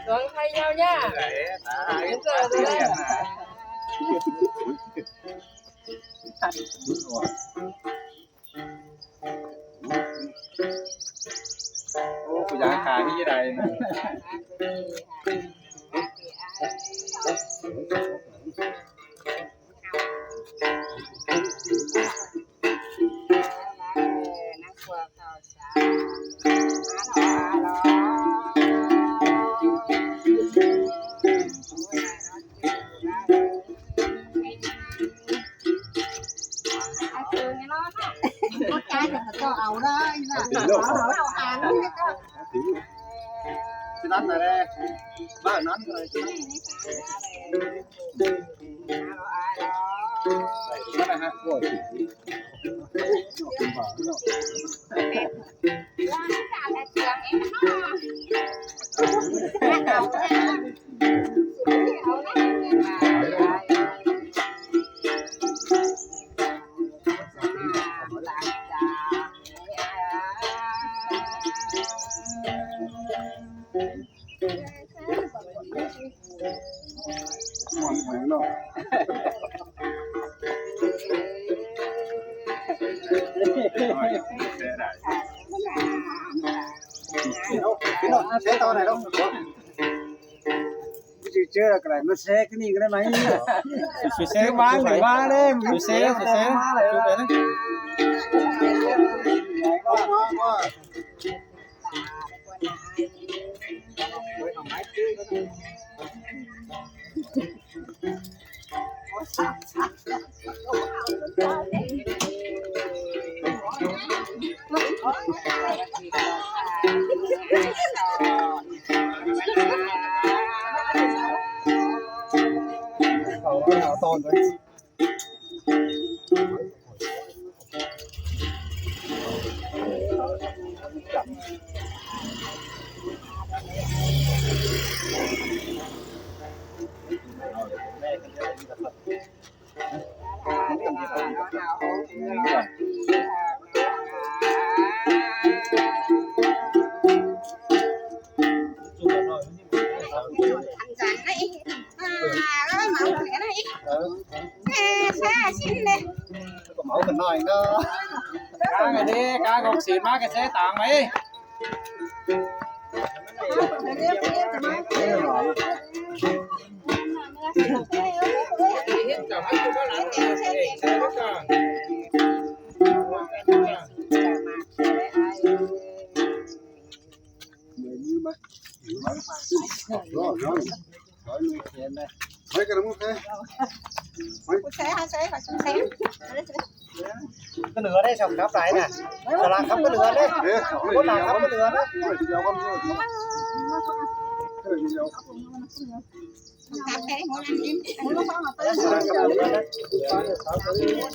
ດວງໄທຍາວຍາວ ໂອ້ ຜູ້ຢາງຂາຍມີໄດນະ. ຊິນັດນະແລະ ບ້ານນັ້ນເລີຍ ມານະຮະ ໂອ້ຍ. ມ່ວນແຮງເນາະ ເອົາ ເອົາ ແຊຕໍ່ໄດ້ເນາະ ຊິເຈີກັນໄດ້ ມາແຊຄືນີ້ກໍໄດ້ໄໝ ຊິແຊວາງໄດ້ມາເດ້ ຊິແຊ ຊິແຊ ມາເລີຍ ເອົາ ເອົາຕອນໄປ. ເອົາກັນໜ້ອຍເນາະ ກາງອັນນີ້ ກາງອອກຊີນມາກະເຊຕາງໄວ້. ເມື່ອຍມືມາ ຮ້ອນ ຮ້ອນ ຮ້ອນມືແຂນໄດ້ ໄປກັນນະ ໝູ່ແຊ ໄປ ຜູ້ແຊ ຫາແຊ ຂ້ອຍຊິແຊ ກະເຫຼືອໄດ້ ສອງຄັບຫຼາຍນະ ສະລາຄັບກະເຫຼືອເດ້ ເອີ ຄົນລາວຄັບກະເຫຼືອນະ ເອີ ດຽວກັນ ເອີ ດຽວ ຄັບແທ້ ຫົວນັ້ນອີກ ສະລາຄັບກະເຫຼືອນະ.